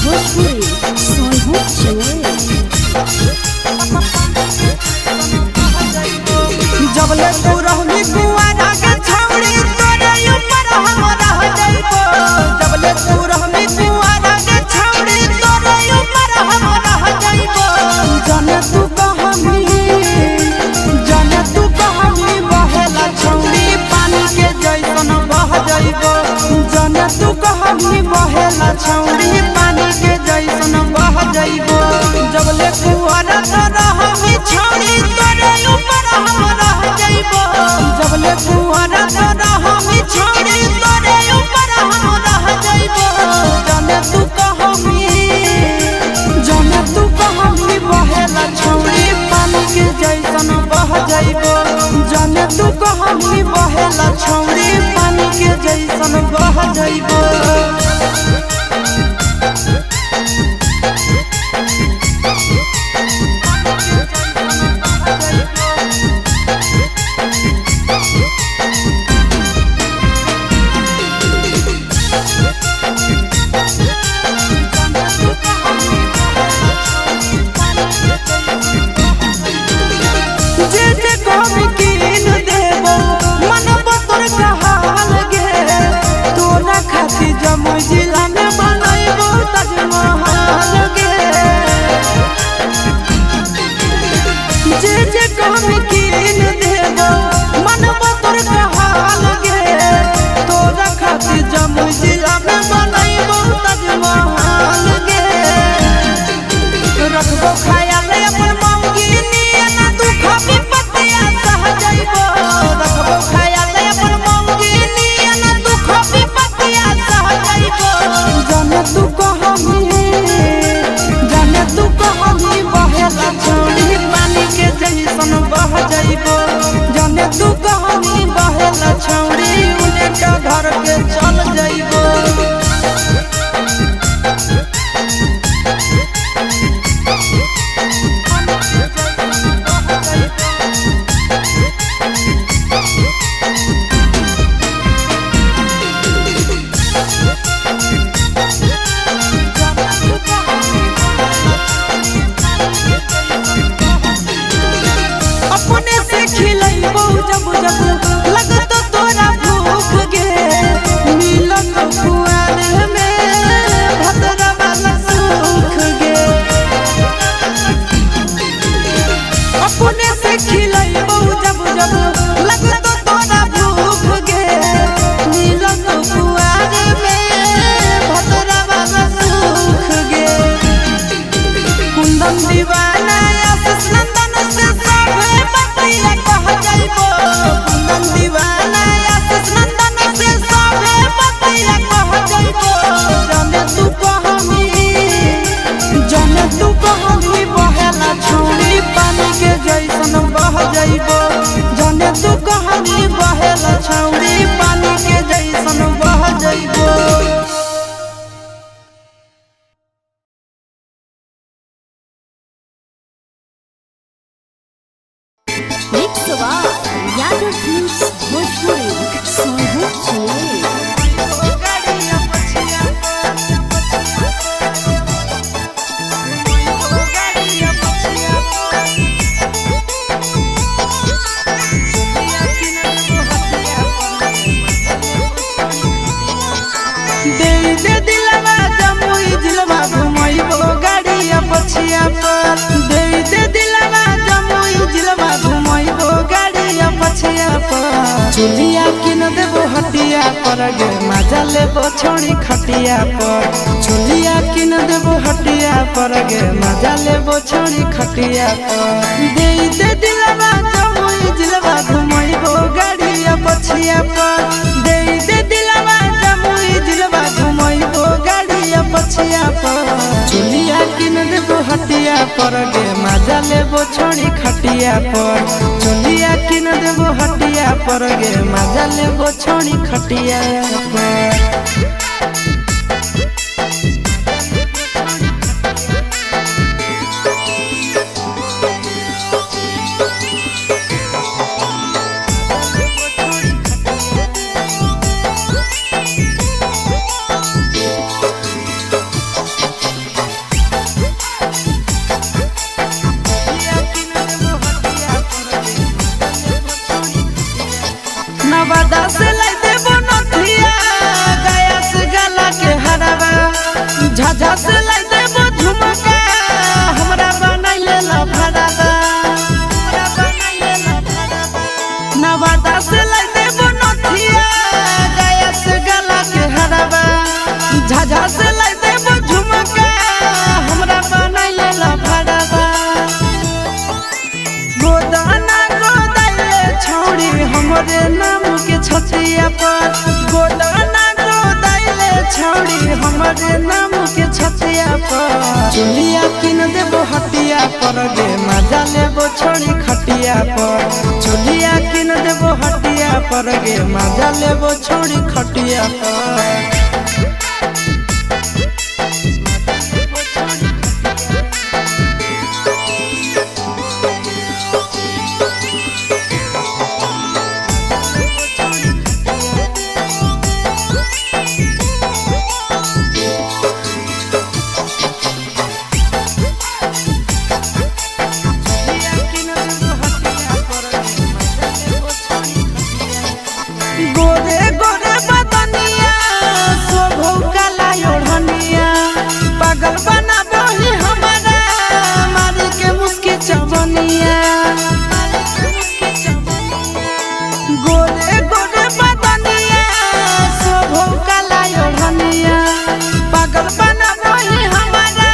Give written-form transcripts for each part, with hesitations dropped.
भोजपुरी सोनभुज चले। जबले तू रहली कुआरा के छौड़ी तोरे ऊपर हम रह जइबो। जबले तू रहली कुआरा के छौड़ी तोरे ऊपर हम रह जइबो। जाने तू कहमी, जाने तू कहमी बहेला छौड़ी पानी के जैसन बह जइबो। जाने तू कहमी बहेला छौड़ी पानी के जैसन बह जइबो। जबले कुआरा तो रहमी छौड़ी तोरे ऊपर हम रह जइबो। जबले कुआरा तो रहमी छौड़ी तोरे ऊपर हम रह जइबो। जाने तू कहमी, जाने तू कहमी बहेला छौड़ी पानी के जैसन बह जइबो। जाने तू कहमी बहेला छौड़ी पानी के जैसन बह जइबो। जे जे कहबी कीन देबो, मनबो तोर कहाल गे। तोरा खातिर जमुई जिला में बनैबो ताजमहल गे। जे जे कहबी कीन देबो, मनबो तोर कहाल गे। तोरा खातिर जमुई जिला में बनैबो ताजमहल गे। रखबो ख्याल अपन मौगी नियन दुख विपत्तिया सह जइबो। रखबो ख्याल अपन मौगी नियन दुख विपत्तिया सह जइबो। जाने तू कहमी, जाने तू कहमी बहेला छौड़ी पानी के जैसन बह जइबो। जाने तू कहमी बहेला छौड़ी उने का घर के चल जइबो। अपने से खिलैबो जब जब लगत तोरा भूख गे। मिलत कुआर में भद्रा वाला सुख गे। अपने से खिलैबो जब जब लगत तोरा भूख गे। मिलत कुआर में भद्रा वाला सुख गे। कुंदन दीवाना आशीष नंदन से सभे बतिया कह जइबो। कुंदन दीवाना आशीष नंदन से सभे बतिया कह जइबो। जाने तू कहमी, जाने तू कहमी बहेला छौड़ी पानी के जैसन बह जइबो। जाने तू कहमी बहेला छौड़ी पानी के जैसन बह जइबो। Mix by Yadav films Bhojpuri Sonbhoj चले। दे दे दिलवा जमुई जिलवा घुमैबो गाड़िया पछिया पर। दे दे दिलवा जमुई जिलवा घुमैबो गाड़िया पछिया पर। चुलिया किन देबो हटिया पर गे मजा लेबो छोड़ी खटिया पर। चुलिया किन देबो हटिया पर गे मजा लेबो छोड़ी खटिया पर। दे दे दिलवा जमुई जिलवा घुमैबो गाड़िया पछिया पर। दे दे दिलवा जमुई जिलवा घुमैबो गाड़िया पछिया पर। चुलिया किन देबो हटिया पर गे मजा लेबो छोड़ी खटिया पर। चुलिया किन देबो हटिया पर गे मजा लेबो छोड़ी खटिया पर। झाझा से लाई देबो झुमका हमरा बनाइले ला भरावा हमरा बनाइले ला भरावा। नवादा से लाई देबो नथिया गया से गला के हरावा। झाझा से लाई देबो झुमका हमरा बनाइले ला भरावा। गोदाना गोदाइले छौड़ी हमरे नाम के छतिया पर। गोदाना गोदाइले छौड़ी हमरे नाम के छतिया पर। चुलिया किन देबो हटिया पर गे मजा लेबो छोड़ी खटिया पर। चुलिया किन देबो हटिया पर गे मजा लेबो छोड़ी खटिया पर। गोरे गोरे बदनिया शोभो काला ओढ़निया पागल बनाबही हमारा मारी के मुस्की चवनिया। गोरे गोरे बदनिया शोभो काला ओढ़निया पागल बनाबही हमारा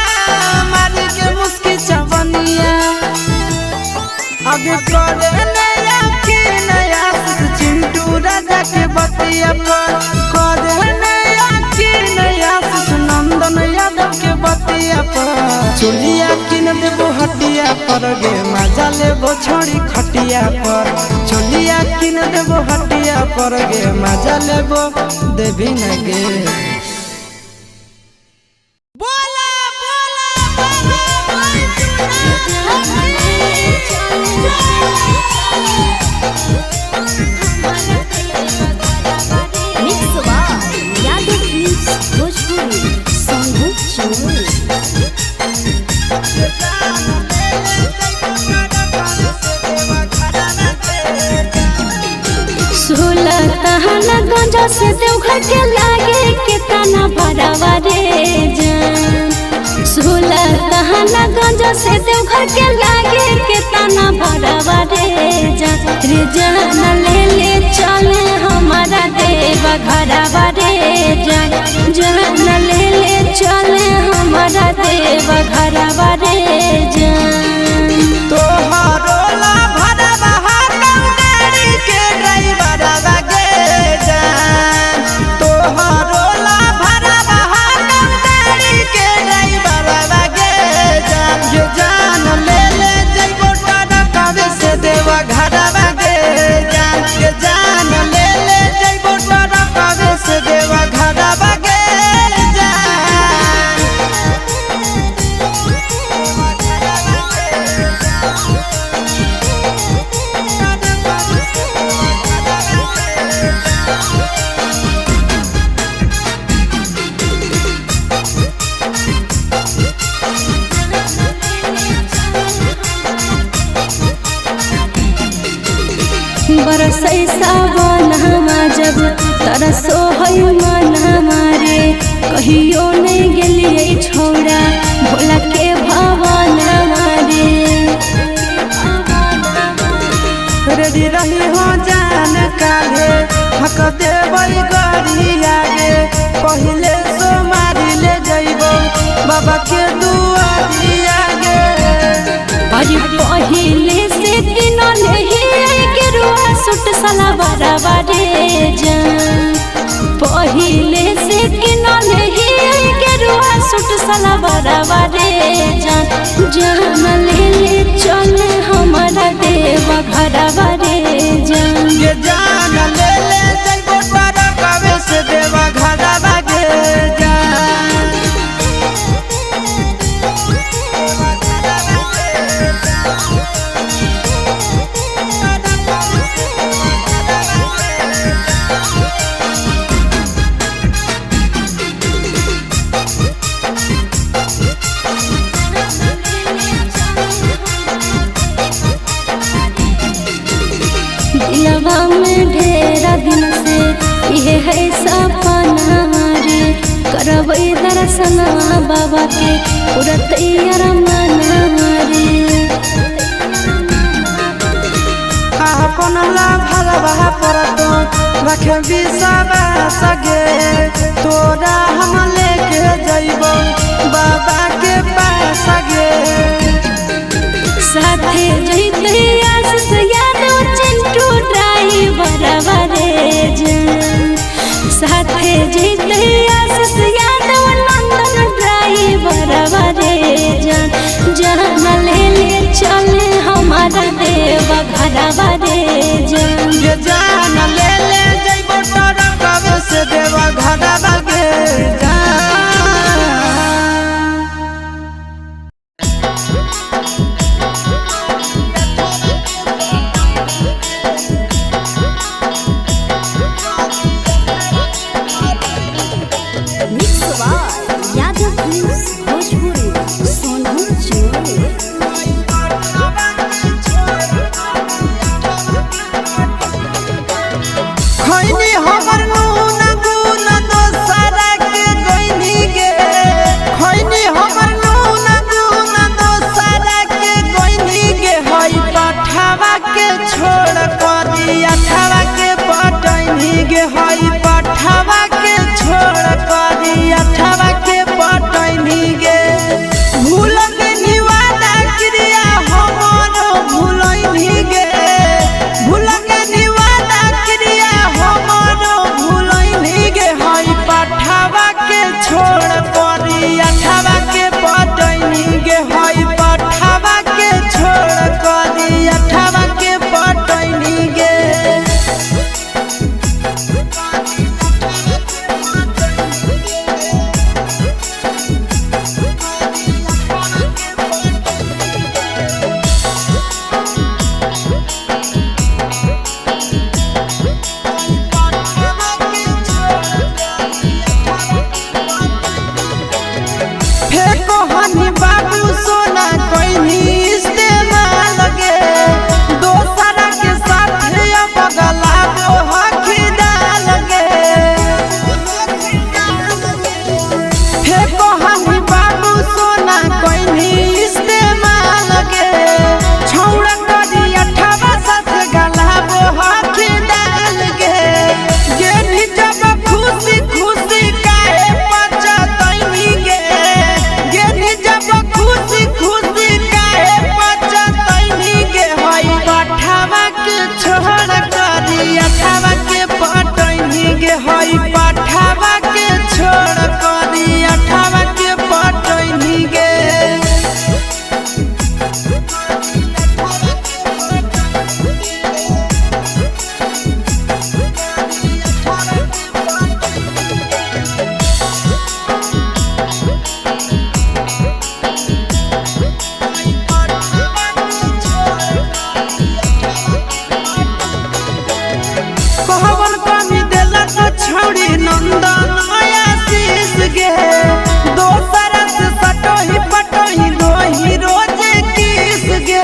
मारी के मुस्की चवनिया। आगे करे नया के नया चिंटू राजा के बतिया पर। करे नया के नया नंदन यादव के बतिया पर। चुलिया किन देबो हटिया पर गे मजा लेबो छोड़ी खटिया पर। चुलिया किन देबो हटिया पर गे मजा लेबो देवी न गे। बोला बोला बाबा mix by Yadav films Bhojpuri Sonbhadra Chamoli. सोलह तहन गंजा से देवघर के लागे के तना भरावा रे जान। सोलह तहन गंजा से देवघर के लागे के तना भरावा रे जान। रे जान ले ले चल हमारा देवा घरवा रे जान। जान ले ले चल हमारा देवा घरवा रे जान। तोहरो ला भरवा हरदम गाड़ी के ड्राइवरवा गे जान। तोहरो ला भरवा हरदम गाड़ी के ड्राइवरवा गे जान। ये जान ले ले जइबो टरकावे से देवा घरवा गे जान। ये जान ले ले जइबो टरकावे से देवा घरवा गे जान। बरसै सावन हमा जब तरसो है मन हमारे कहियो नहीं गेलियै छौड़ा भोला के भवन हमारे। रेडी रही हो जान काहे हक देबै गरिया गे। पहिले सोमारी ले जइबो बाबा के दुआरिया गे। अरे पहिले से किनल ही गेरुआ सूट सलवारवा रे जान। पहिले से किनल ही गेरुआ सूट सलवारवा रे जान। जान ले ले चल हमारा देवा घरवा रे जान। ये जान ले ले जइबो टरकावे से देवा घरवा गे जान। दिलवा में ढेरा दिन से ये है सपना रे। करबै दर्शनवा बाबा के पुरतै अरमानवा रे। अपन ला भरवा पर तो रखे विश्वास गे, तोरा हम लेके जइबो बाबा के पास गे। साथे जइतै आशीष यादव चिंटू ड्राइवर रे जान, साथे जइतै आशीष यादव नंदन ड्राइवर रे जान, जान ले ले चले हमारा देव घरवा रे जान। ये जान ले ले जइबो ट्रकवे से देवा घरवा गे जान। Mix by Yadav films Bhojpuri Sonu Chamoli. खैनी हमर नून गुन दोसरा के गइनी गे, खैनी हमर नून गुन दोसरा के गइनी गे। हई पठावा के छोड़ करी अठावा के पटैनी गे, हई पठावा के छोड़ करी अठावा के पटैनी गे। भूल के निवादा क्रिया हमर भूलैनी गे, भूल के निवादा क्रिया हमर भूलैनी गे। हई पठावा के छोड़ करी अठावा के पटैनी गे, हई पठावा के छोड़ करी अठावा के पटैनी गे। फेको हनी बाबू सोना कोइनी इस्तेमाल गे, दोसरा के साथ अब गला वो हखी डाल गे। फेको हनी बाबू सोना कोइनी इस्तेमाल गे, छौड़ा करी अठावा सस गला वो हखी डाल गे। गेनी जब खुशी खुशी काहे पचतैनी गे, गेनी जब खुशी खुशी काहे पचतैनी गे। हई पठावा के छोड़ करी अठावा के पटैनी गे, हई पठावा के छोड़ करी अठावा के पटैनी गे। कहवन कमी देलक छौड़ी नंदन आशीष गे, दोसर से सटोही पटोही दोही रोज किस गे।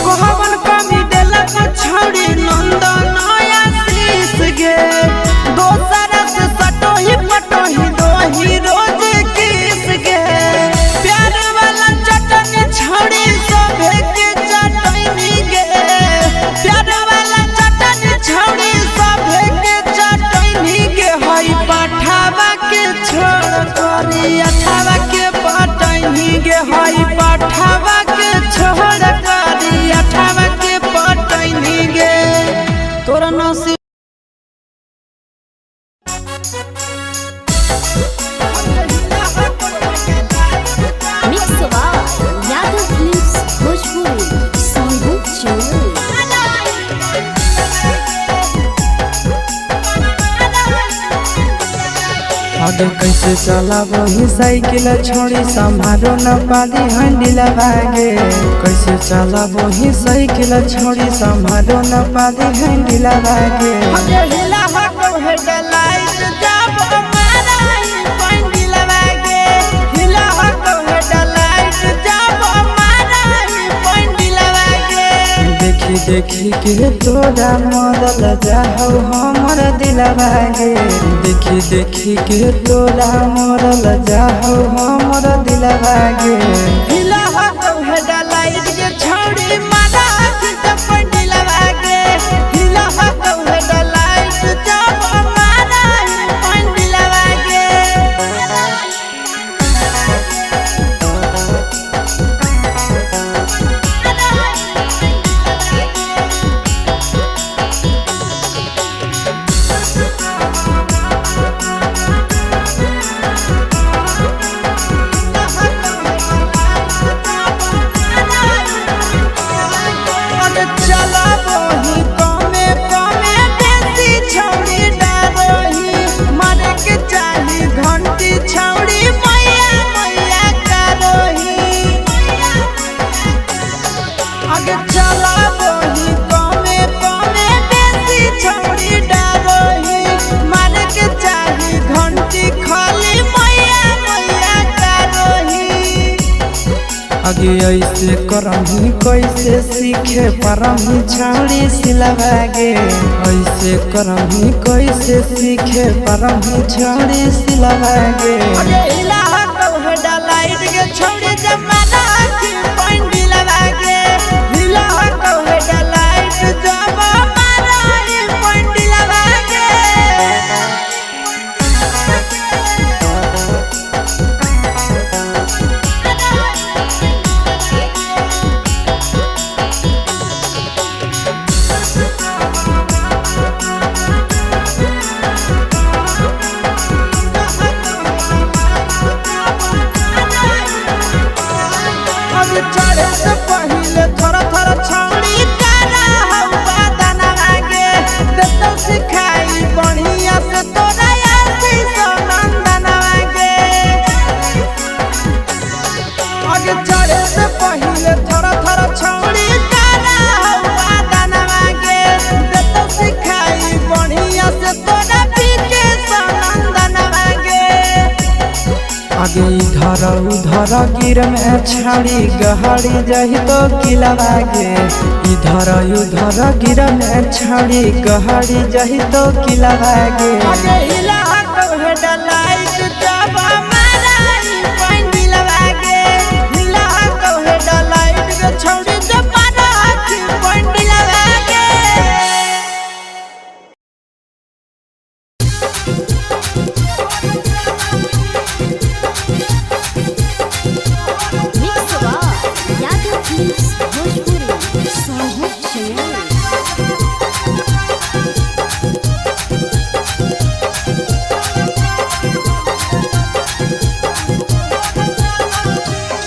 कहवन कमी देलक छौड़ी नंदन आशीष गे, दोसर से सटोही पटोही दोही रोज किस गे। प्यार वाला चटनी छौड़ी सभे के चटनी गे, प्यार वाला चटनी छौड़ी सभे के चटनी गे। हई पठावा के छोड़ करी अठावा के पटैनी गे, हई पठावा के छोड़ करी अठावा के पटैनी गे। तोरा नसीब। Mix by Yadav films Bhojpuri Sonu Chamoli. आगे कैसे चलाबही साइकिल छोड़ी संभारो न पाली हैंडल भागे, कैसे चलाबही साइकिल छोड़ी संभारो न पाली हैंडल भागे। देखी देखी के तोरा मरल जाहौ हमर दिलवा गे। देखी देखी के तोरा मरल जाहौ हमर दिलवा गे। हिला हौ हेडलाइट के छौड़ी मारा के पंडिलवा गे। हिला हौ हेडलाइट जब मारा पंडिलवा गे। चलाबही कमे कमे बेसी छौड़ी डारोही, मारे के चाही घंटी छौड़ी मैया मैया करोही। आगे चलाबही कमे कमे बेसी छौड़ी डारोही, मारे के चाही घंटी खाली मैया मैया करोही। आगे ऐसे करही कैसे सीखे परही छौड़ी सिलवा गे। ऐसे करही कैसे सीखे परही छौड़ी सिलवा गे। आगे हिला हौ हेडलाइट के छौड़ी जमाना की पंडिलवा गे। हिला हौ हेडलाइट जब मारा पंडिलवा गे। अब चढ़े से पहिले थोड़ा थोड़ा छौड़ी कारा हौ बदनवा गे। देतौ सिखाई बढ़िया से तोरा आशीष नंदनवा गे। आगे चढ़े से पहिले थोड़ा थोड़ा छौड़ी कारा हौ बदनवा गे। देतौ सिखाई बढ़िया से तोरा पीके नंदनवा गे। आगे इधर उधर गिर में छाड़ी गहरी जही तो किलवा गे। इधर उधर गिर में छाड़ी गहरी जही तो किलवा गे। आगे हिला हौ हेडलाइट जब मारा पंडिलवा गे। हिला हौ हेडलाइट के छौड़ी जब मारा पंडिलवा गे। Mix by Yadav films Bhojpuri Sonbhadra channel.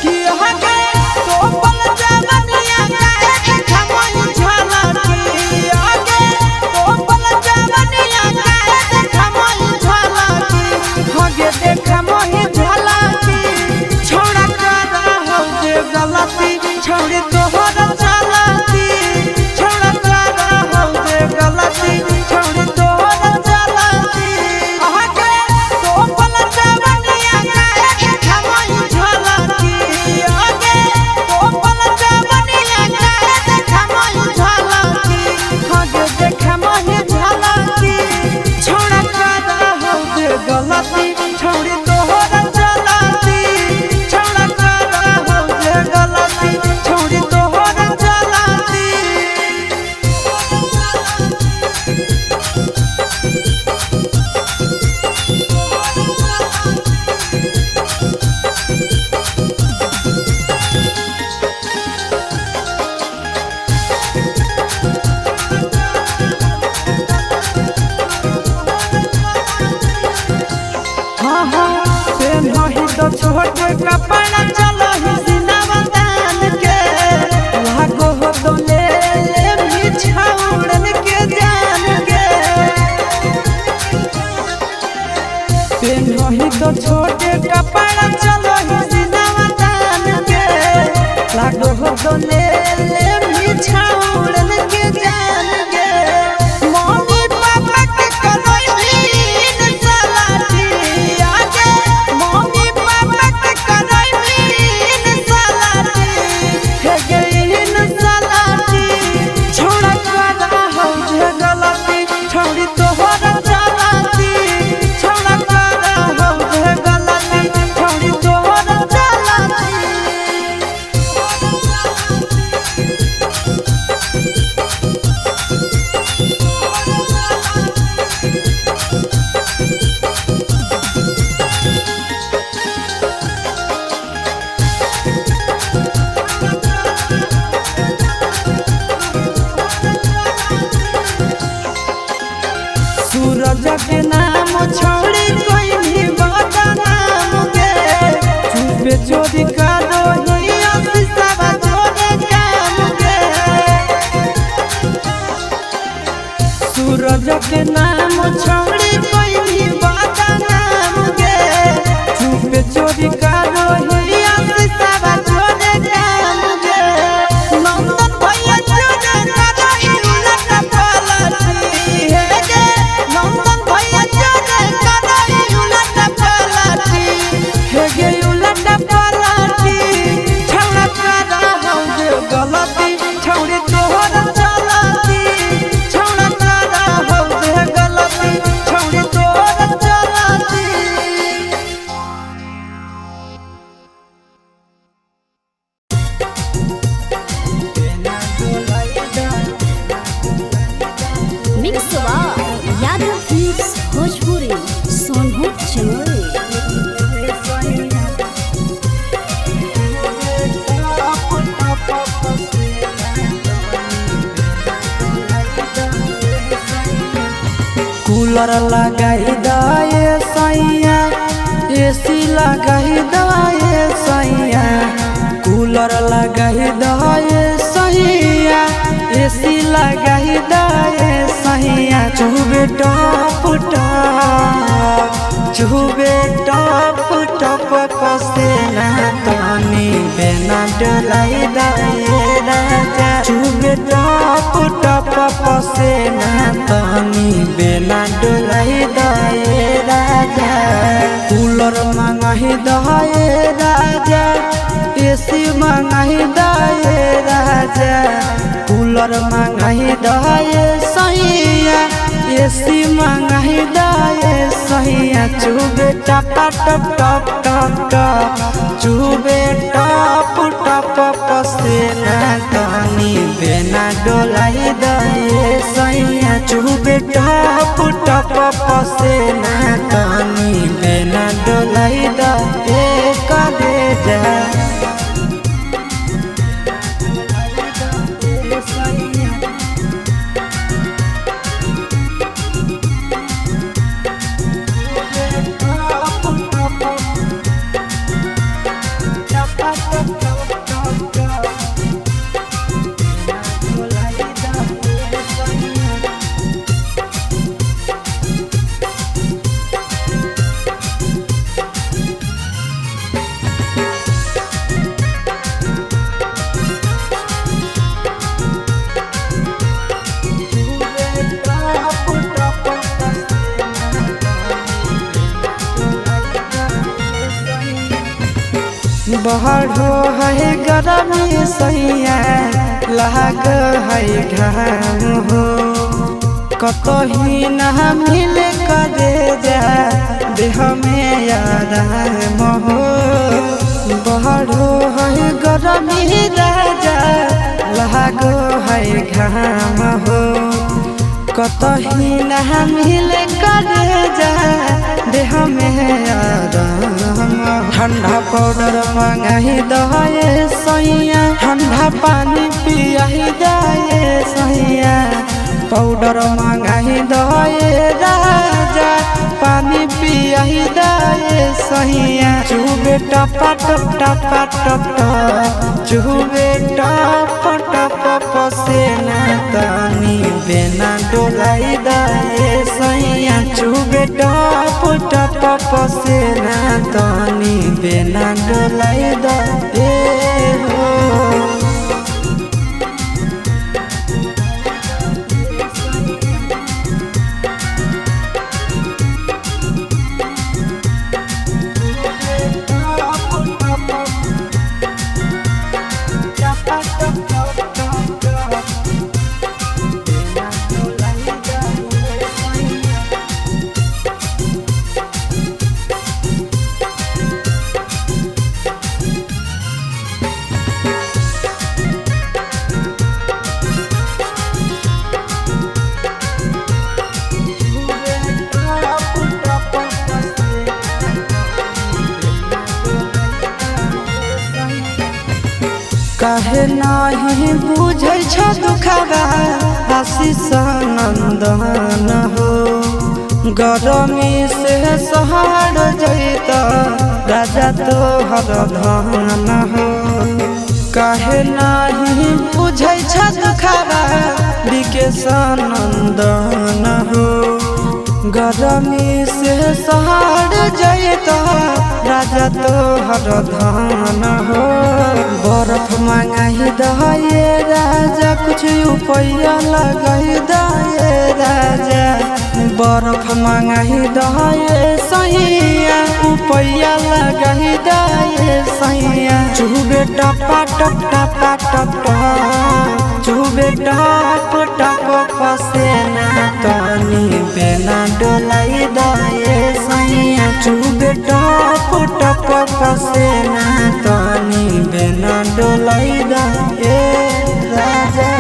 कि हगे तोपल जवनिया काहे देखा मोहि झलकी। हगे तोपल जवनिया काहे देखा मोहि झलकी। हगे देखा मोहि झलकी। छौड़ा कर हौ जे गलती छौड़ी तोहर चलती। छौड़ा कर हौ जे गलती छौड़ी तोहर चलती। हगे तोपल जवनिया काहे देखा मोहि झलकी। आगे तोपल जवनिया काहे देखा मोहि झलकी। हगे देखा मोहि झलकी। छौड़ा कर हौ जे गलती छौड़ी तोहर चलती। छौड़ा कर हौ जे गलती छौड़ी तोहर चलती। हाँ हाँ पेन्हही तो छोट कपड़ा चलही सीनावा तान के। लागो हो तो ले ले भी छौड़न के जान गे। पेन्हही तो छोट कपड़ा चलही सीनावा तान के। लागो हो तो ले ले भी छौड़न के जान गे। मम्मी पापा के करैबीन सलाटी। आगे मम्मी पापा के करैबीन सलाटी। हे गईन सलाटी। छोड़ा कूलर लगाई दए सैया, एसी लगाई दए सैया, कूलर लगाई दए सैया, एसी लगाई दए सैया। चुबे टप टप, चुबे टप टप पसेना तनी बेना डोलाई दए राजा। चुबे टप टप पसेना तनी बेना डोलाई दए राजा। कूलर मंगाही दए राजा, एसी मंगाही दए राजा, कूलर मंगाही दए सैया, एसी मंगाही दए सैया। चुबे टप टप टप टप टप, चुबे टप टप पसेना तनी बेना डोलाई दए सैया। चुबे टप टप पसेना तनी बेना डोलाई दए करे जा। बढ़ो है गरमी सैया, लाग है घाम हो, कतही ना मिले करे जा देह में आराम हो। बढ़ो है गरमी राजा, लाग है घाम हो, कतही ना मिले करे जा देह में आराम। ठंडा पाउडर मंगाही दए सैया, ठंडा पानी पियाही दए सैया, पाउडर मंगाही दए राजा, पानी पियाही दए सैया। चुबे टपा टप टपा टप टप, चुबे टप टप पसेना तनी बेना डोलाई दए सैया। चुबे टप टप पसेना तनी बेना डोलाई दए हो। काहे नाही बुझै छ दुखवा आशीष नंदन हो, गरमी से सहर जैत राजा तोहर धन हो। काहे नाही बुझै छ दुखवा विकेश नंदन हो, गरमी से सहर जैत राजा तोहर धन हो। बर्फ मंगाही दए राजा, कुछ उपाय लगाई दए राजा, बर्फ मंगाही दए सैया, उपाय लगाई दए सैया। चुबे टपा टप टपा टप टप, चुबे टप टप पसेना तनी बेना डोलाई दए सैया। चुबे टप टप पसेना तनी बेना डोलाई दए राजा।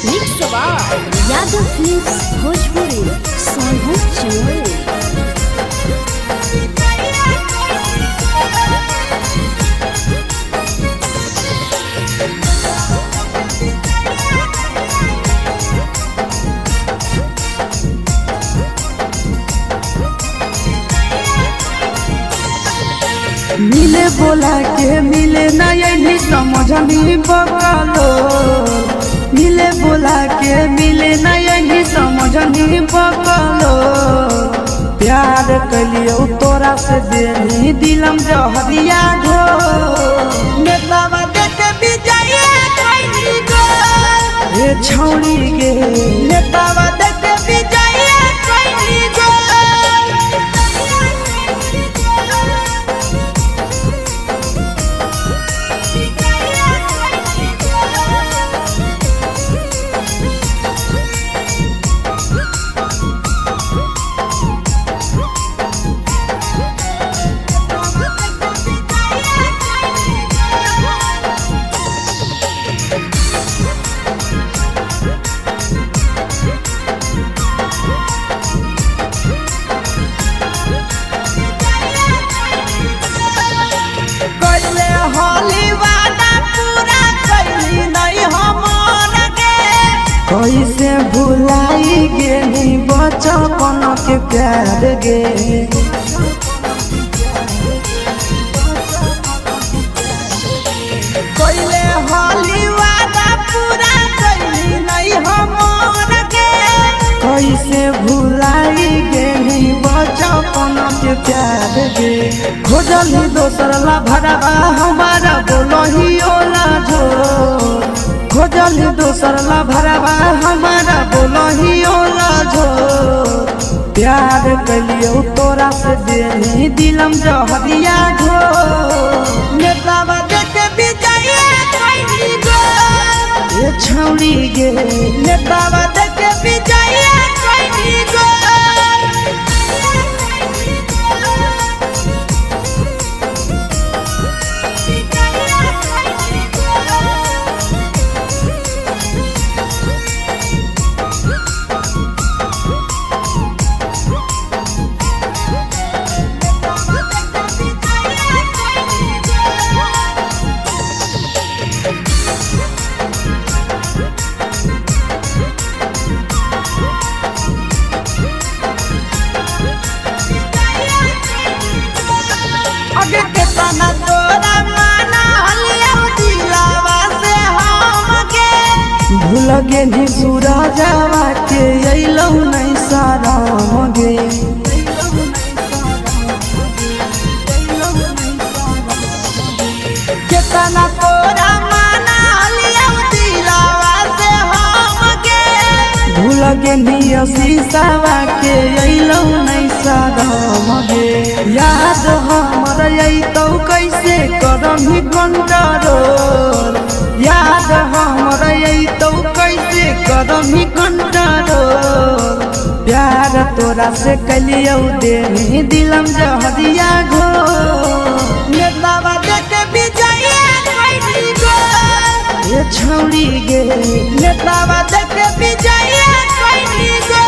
Mix by Yadav films Bhojpuri, Sonu Jamui. Thank you. मिले नहीं समझनी बकलो, मिले बोला के मिले नहीं समझनी बकलो। प्यार कलियो तोरा से देनी दिलम जहरिया घो, नेतावा देख विजय कैली गो। हे छौड़ी गे, नेतावा देख विजय कैली गो। कैले होली वादा पूरा कैली नहीं हमर गे, कैसे भुलाई गेली बचपन के प्यार गे। कैले होली वादा पूरा कैली नहीं हमर गे, कैसे भुलाई गेली बचपन के प्यार गे। खोजली दोसर ला भरवा हमारा बोलही ओला झो, खोजली दोसर ला भरवा हमारा बोलही ओला झो। प्यार कलियो तोरा से देनी दिलम जहरिया घो, नेतावा देख विजय कैली गो। ए छौड़ी गे, नेतावा देख विजय कैली गो। अगे केतना तोरा माना हलिया दिलावा से हमके, भूल गेली सूरजवा के अइलौ नहीं शरम गे। केतना तोरा माना हलिया दिलावा से हमके, भूल गेली शीशावा के अइलौ नहीं शरम गे। याद हमर अइतौ कैसे करम कंट्रोल, याद हमर अइतौ कैसे करम कंट्रोल। प्यार तोरा से कलियौ देनी दिलम जहरिया घो, नेतावा देख विजय कैली गो। ए छौड़ी गे, नेतावा देख विजय कैली गो।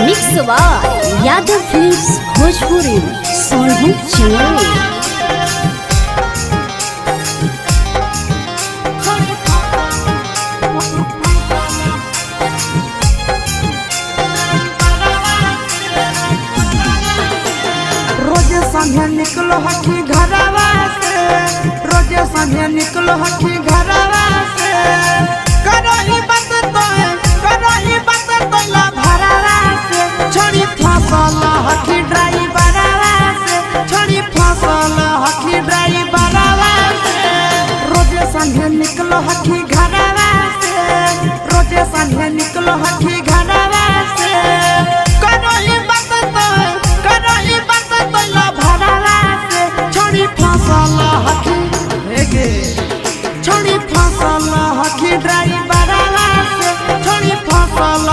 Mix by Yadav films Bhojpuri Sonu Chamoli. रोज संगे निकलो हखी घरवा से, रोज संगे निकलो हखी घरवा से। करो ही बात तो, करो ही बात तो ला भरवा से, छोड़ी फसल हखी ड्राइवरवा से, छोड़ी फसल हखी ड्राइवरवा से। रोज संगे निकलो हखी घरवा से, रोज संगे निकलो हखी घरवा से। करो ही बात तो, करो ही बात तो ला भरवा से, छोड़ी फसल हखी हे गे, छोड़ी फसल हखी ड्राइवरवा से, छोड़ी फसल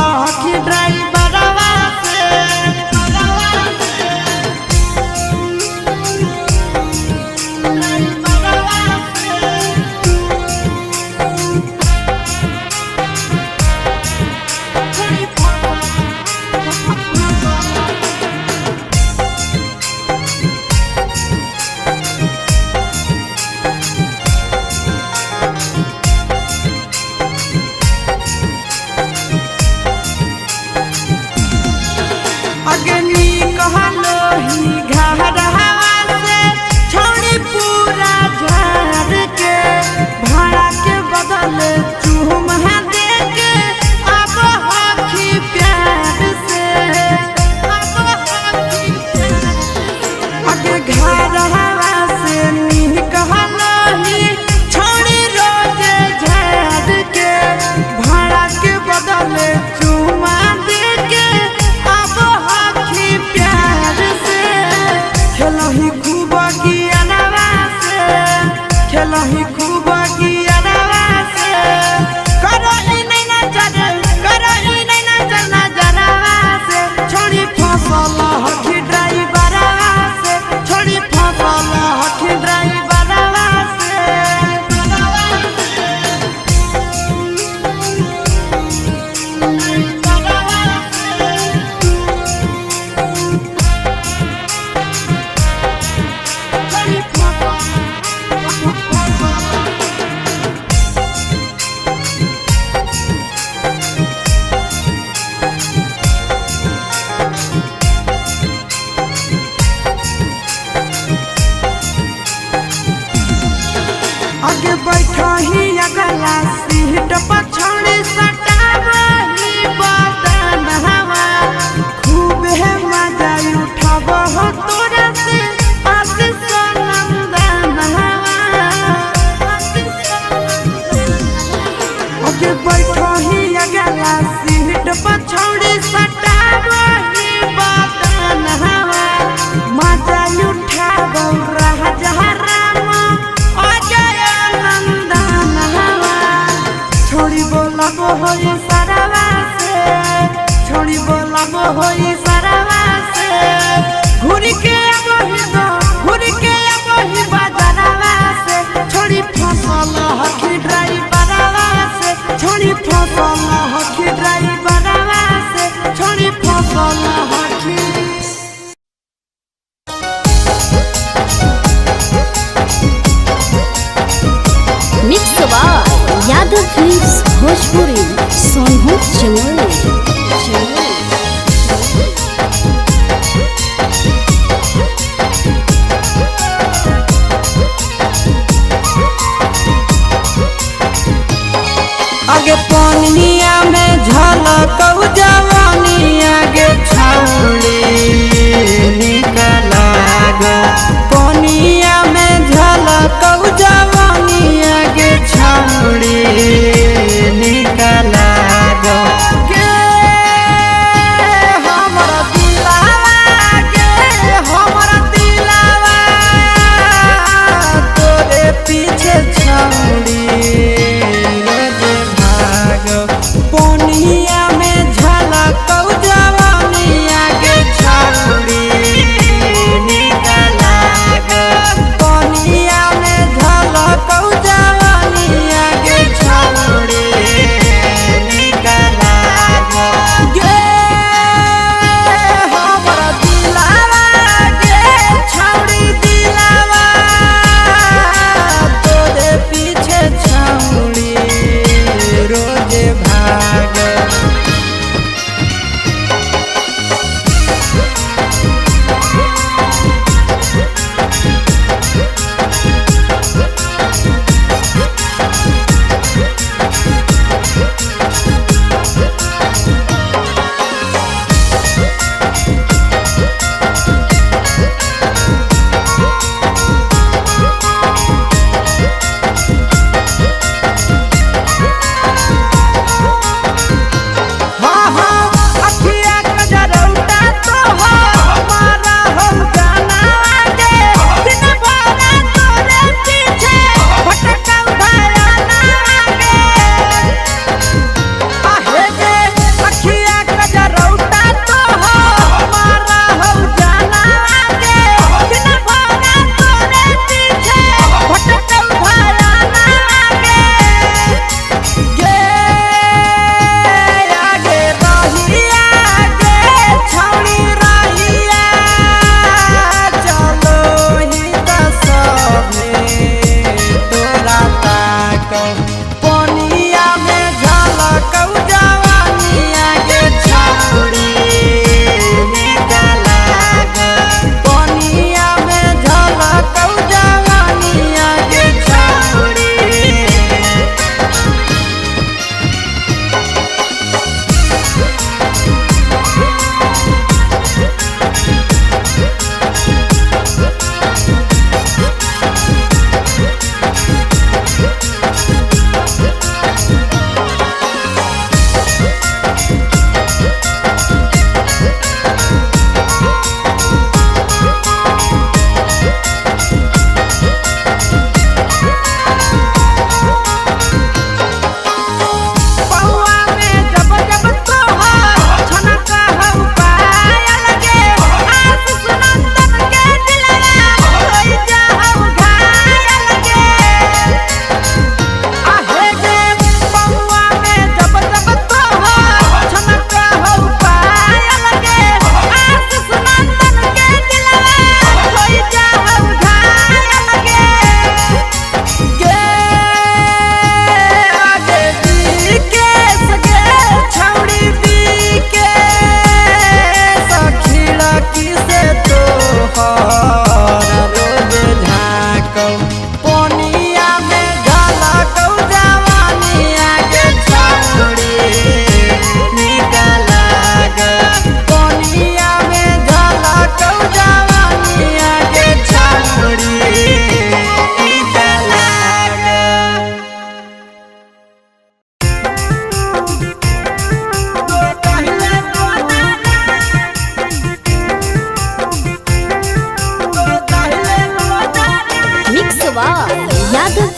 अगला सीट पर छौड़ी सटावही बदन हवा खूब है मजा उठाब हो तोरा से आशीष नंदन हवा। ओके बैठो ही अगला सीट पर छौड़ी सटावही बदन हवा मजा उठाब राजा राम अजय नंदन हवा। छोड़ी बोलाबो होई सरवा से, छोड़ी बोलाबो होई सरवा से, घूर के आबही दो घूर के आबही बाजारवा से, छोड़ी फसल हखी ड्राइवरवा से, छोड़ी फसल हखी ड्राइवरवा से, छोड़ी फसल हखी। Mix by Yadav films Bhojpuri Sonbhadra Chamoli Chamoli. आगे पनिया में झलक जवानी आगे छौड़ी निकलाग, पनिया में झलक जवानी आगे छौड़ी निकलाग। गे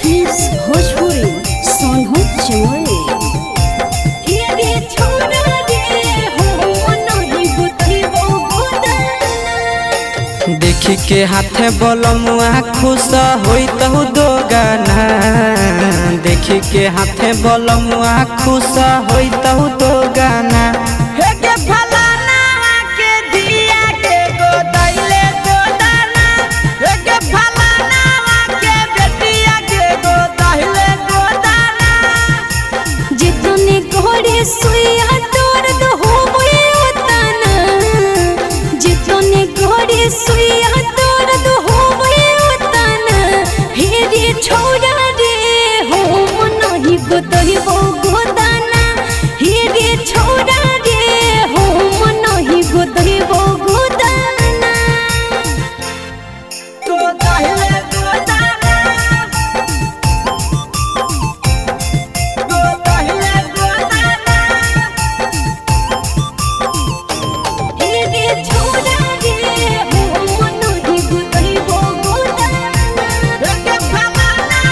फिल्म्स भोजपुरी सोनू चमोली। हे रे छोरा रे हो नहीं गोतैबो गोदाना। देखी के हाथे बोलमुआ खुश होई तहु दो गाना। देखी के हाथे बोलमुआ खुश होई तहु दो गाना। हे के फलाना के दिया के गोदैले गोदाना। हे के फलाना के बेटिया के गोदैले गोदाना। जितने घोड़े सुइया दर्द होवे उतना, जितने घोड़े सुइया दर्द होवे उतना, हे रे छोरा रे हो नहीं गोतैबो गोदाना। हे रे छोरा रे हो नहीं गोतैबो गोदाना। गोदैले गोदाना। गोदैले गोदाना। हे रे छोरा रे हो नहीं गोतैबो गोदाना। के फलाना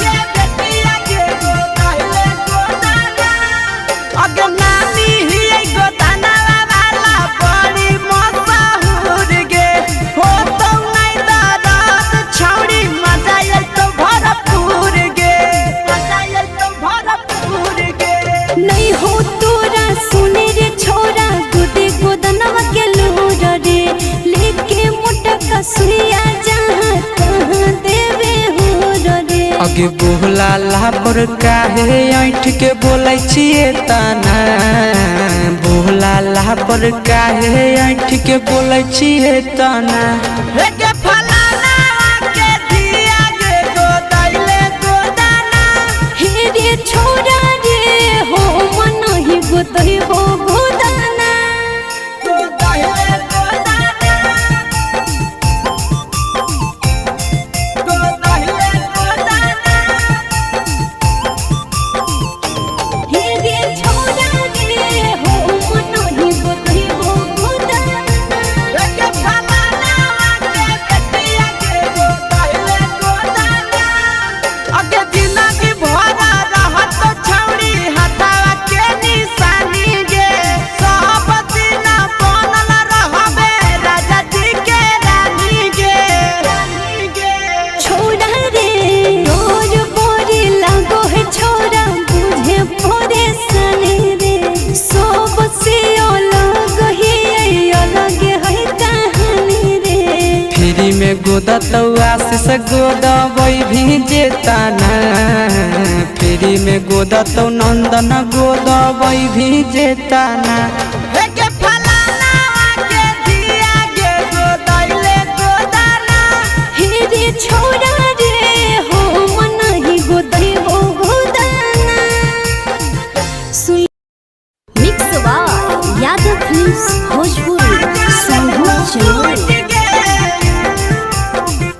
के बेटिया के गोदैले गोदाना। अगे नानी हियै गोदाना वाला बड़ी मशहूर गे। हो तो नै दरद छौड़ी मजा अइतौ भरपूर गे। मजा अइतौ भरपूर गे। नहीं हो तोरा सुने रे छोरा गोदे गोदनवा के लोर रे, लेके मोटा कसुइया जहाँ तहाँ देवे हो रे। अगे बोला लापर काहे ऐठ के बोलै छियै तना। बोला लापर काहे ऐठ के बोलै छियै तना। हे के फलाना के दिया गे गोदैले गोदाना। हे रे छोरा रे हो मन ही गोतैबो गोदाना। गोदैले गोदाना। गोदैले गोदाना। हे रे छोरा रे हो मन ही गोतैबो गोदाना। के फलाना के बेटिया के गोदैले गोदाना। अगे जिंदगी भरा रहत छौड़ी हथावा के निशानी गे। सब दिन बनल रहबे राजा जी के रानी गे। छोरा रे रोज बोरी लागो है छोरा बुझे परे सने रे, सब से अलग ही अलग है कहानी रे। फ्री में गोदतौ आशीष गोदबै भी जेताना। फ्री में गोदतौ नंदन गोदबै भी जेताना। हे के फलाना के दिया गे गोदैले गोदाना। हे रे छोरा रे हो मन ही गोदैबो गोदाना। सुन mix by Yadav films Bhojpuri Sonu Chamoli.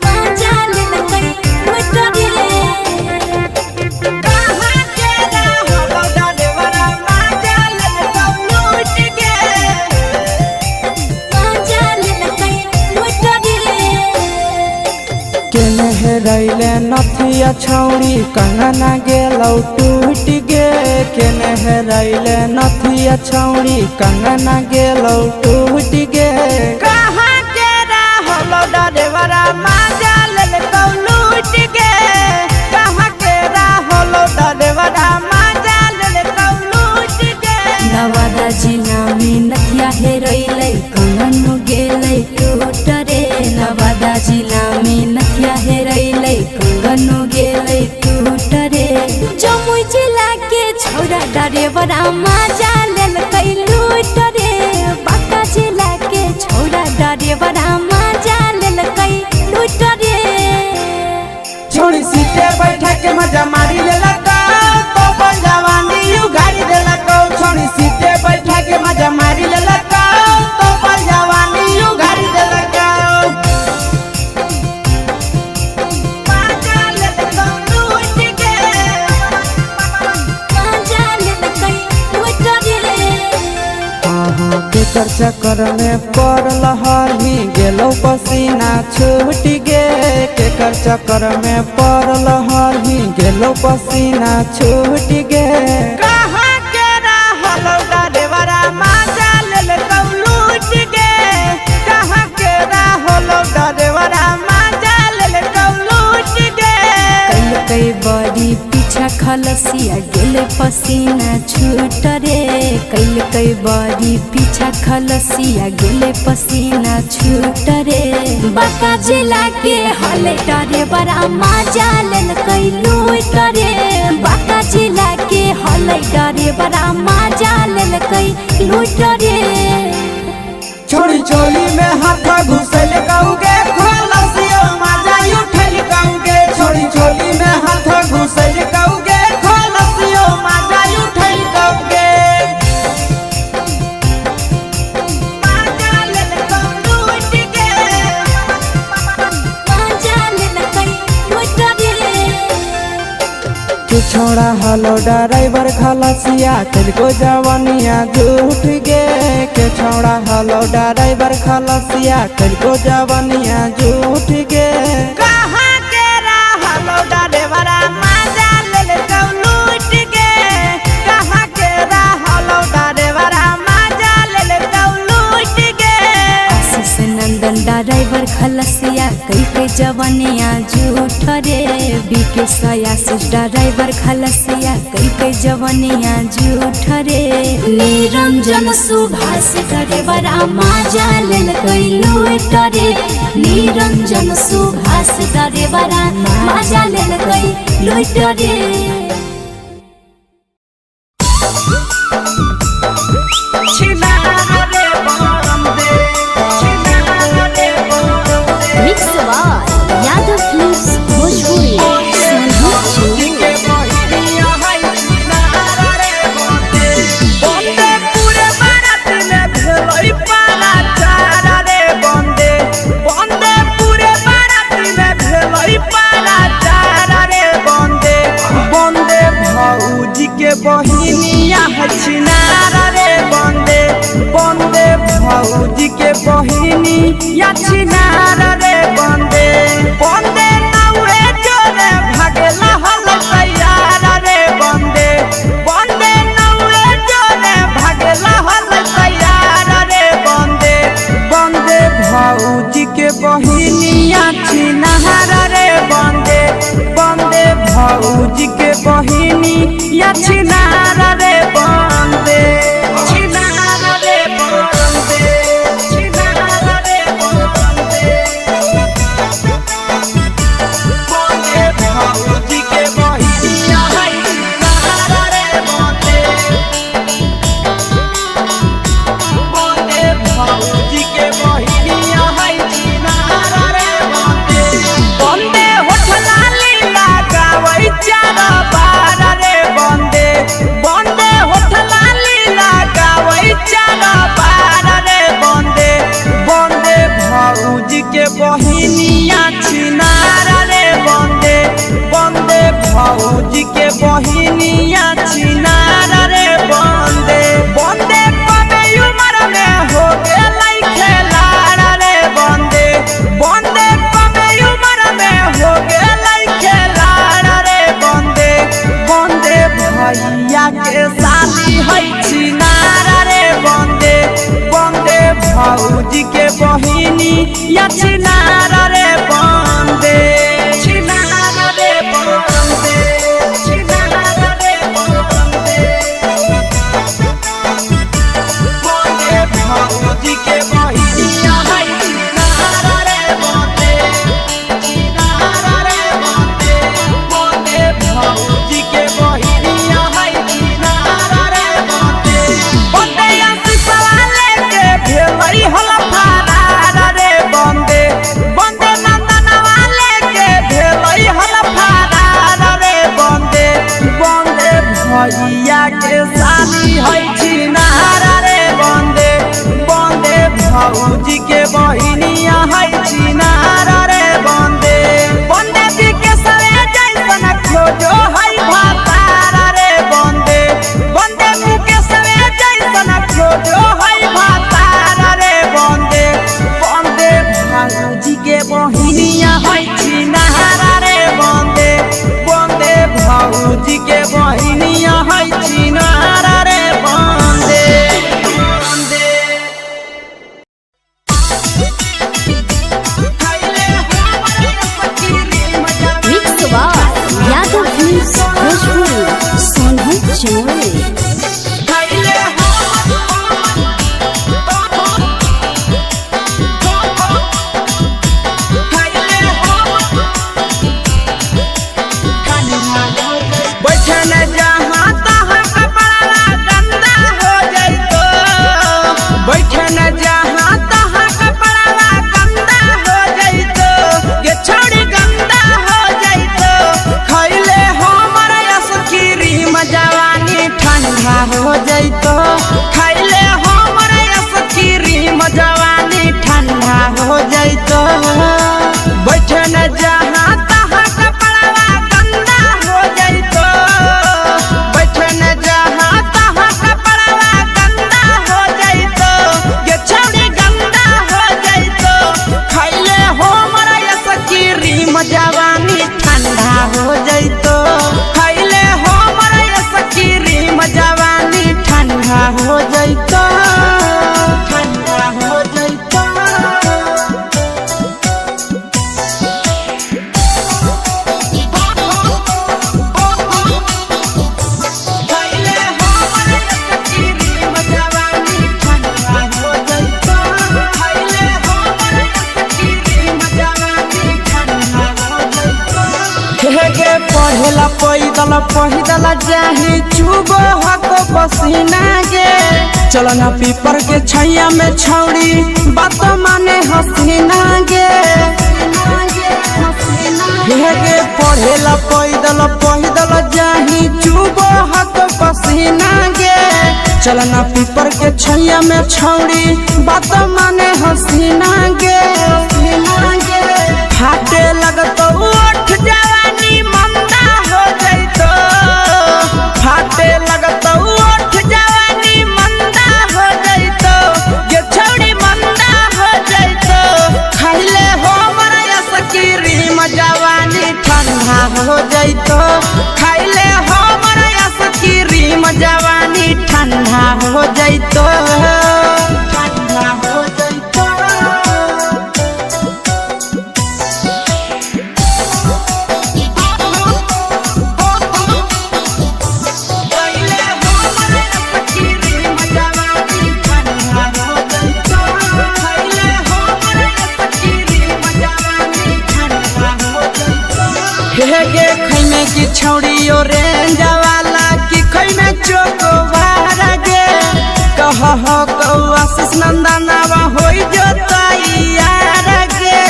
मजा लेलकै लूट रे। कहाँ के रहलो डरेवरा माजा लेलकौ लूट गे। मजा लेलकै लूट रे। केने हेरैले नथिया छौड़ी कंगना गेलौ टूट गे। केने हेरैले नथिया छौड़ी कंगना गेलौ टूट गे। कहाँ के रहलो डरेवरा माजा लेलकौ लूट गे। कहाँ के रहलो डरेवरा माजा लेलकौ लूट गे। नवादा जिला में नथिया हेरैलै कंगन गेलै टूट रे। नवादा जिला में नथिया हेरैलै कंगन गेलै टूट रे। जमुई जिला के छौरा डरेवरा माजा लेलकै लूट रे। बांका जिला के छौरा डरेवरा माजा लेलकै लूट रे। छोड़ी सीटे बैठा के मजा मारी लेलकौ तो अपन जवानी उघारी देलकौ। छोड़ी सीटे बैठा के मजा मारी लेलकौ तो अपन जवानी उघारी देलकौ। मजा लेलकौ लूट गे। माजा लेलकै लूट रे। हाँ हाँ के केकर चक्कर में पड़ल हही गेलो पसीना छूट गे। केकर चक्कर में पड़ल हही गेलो पसीना छूट गे। कहाँ के रहल डरेवरा माजा लेल लूट गे। कहाँ के रहल डरेवरा माजा लेल लूट गे। कैल कई बड़ी पीछा खलसिया गेल पसीना छूट रे। कैल कई बड़ी पीछा खलसिया गेल पसीना छूट रे। बांका जिला के हले डरे बड़ा मजा लेल कई लूट रे। बांका जिला के हले डरे बड़ा मजा लेल कई लूट रे। छोड़ी चोली में हाथ घुसल कहूगे खलसियो माजा उठल कहूगे। छोड़ी चोली में हाथ घुसल कहूगे खलसियो माजा उठल कहूगे। माजा लेल लूट गे। मजा लेल कई लूट रे। के छोड़ा हलो ड्राइवर खलसिया तेलको जवानिया झूठ गे। के छोड़ा हलो ड्राइवर खलसिया तेलको जवानिया झूठ गे। कहाँ के रहलो ड्राइवर माजा लेल लूट गे। कहाँ के रहलो ड्राइवर माजा लेल लूट गे। आशीष नंदन ड्राइवर खलसिया कई के जवनिया झूठ रे। बीके सयाशीष ड्राइवर खलसिया कई के जवनिया झूठ रे। निरंजन सुभाष ड्राइवर माजा लेल कई लूट रे। निरंजन सुभाष ड्राइवर माजा लेल कई लूट रे। Mix by Yadav films Bhojpuri Sonu Chinu. के बहिनिया छिनार रे बंदे बंदे भौजी के बहिनी या छिनार रे बंदे बंदे नौए जोरे भागेला हल तैयार रे बंदे बंदे नौए जोरे भागेला हल तैयार रे बंदे बंदे भौजी के बहिनिया छिनार रे बंदे बंदे भौजी के बहिनी या छिनार रे बंदे छिनार रे बंदे छिनार रे बंदे बंदे भौजी के बहिनिया छिनार रे बंदे बंदे भौजी के बहिनिया है छिनार रे बंदे बंदे होठ लाली लगावै चार बार रे बंदे बंदे होठ लाली लगावै चार बार रे बंदे बंदे भौजी के बहिनिया छिनार रे बंदे बंदे भौजी के बहिनिया छिनार रे बंदे बंदे कमे उमर में हो गेलै खेलार रे बंदे बंदे कमे उमर में हो गेलै खेलार रे बंदे बंदे भैया के साली है छिनार रे बंदे बंदे भौजी के बहिनी या छिनार रे बंदे छिनार रे बंदे छिनार रे बंदे बंदे भौजी के बहिनिया है छिनार रे बंदे छिनार रे बंदे बंदे भौजी के बहिनिया है छिनार रे बंदे बंदे आशीष वाले के भेलै हल फरार रे बंदे। हो जैतो। बैठे न जहाँ तहाँ कपड़वा गंदा हो जैतो। बैठे न जहाँ तहाँ कपड़वा गंदा हो जैतो। ये छौड़ी गंदा हो जैतो। खैले हो मरा सकीरी जवानी ठंडा हो जैतो। खैले हो मरा सकीरी जवानी ठंडा हो जैतो। ठंडा हो जैतो। खैले हो मरा सकीरी जवानी ठंडा हो जैतो। खैले हो मरा सकीरी जवानी ठंडा हो जैतो। हे गे पढ़ेला पैदल पैदल जाही चुबो हको पसीना गे। चलना पीपर के छैया में छौड़ी बात माने हसीना गे। हे गे पढ़ेला पैदल पैदल जाही चुबो हको पसीना गे। चलना पीपर के छैया में छौड़ी बात माने हसीना गे। फाटे लगतो उठ जवानी मंदा हो जैतो। फाटे लगतो उठ जवानी मंदा हो जैतो। ये छौड़ी मंदा हो जैतो। खैले हो मरा सकीरी जवानी ठंडा हो जैतो। खैले हो मरा सकीरी जवानी ठंडा हो जैतो। ठंडा हो जैतो। खैले हो मरा सकीरी जवानी ठंडा हो जैतो। खैले हो मरा सकीरी जवानी ठंडा हो जैतो। हे गे खैमे की छौड़ी ऑरेंज वाला की खैमे चोकोबार गे। कह हो कौआ आशीष नंदनवा होई जो तैयार गे।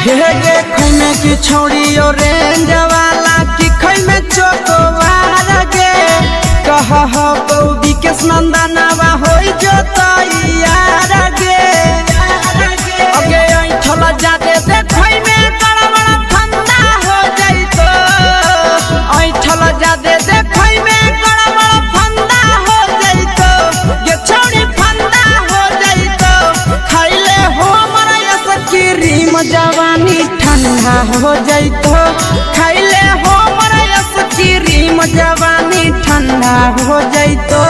हे गे खैमे की छौड़ी ऑरेंज वाला की खैमे चोकोबार गे। कह हो कौ विकेश नंदनवा होई जो तैयार गे। अगे ऐठल जादे देखै में गड़बड़ फंदा हो जैतो। ऐठल जादे देखै में गड़बड़ फंदा हो जैतो। ये छौड़ी फंदा हो जैतो। खैले हो मरा सकीरी जवानी ठंडा हो जैतो। खैले हो मरा सकीरी जवानी ठंडा हो जैतो।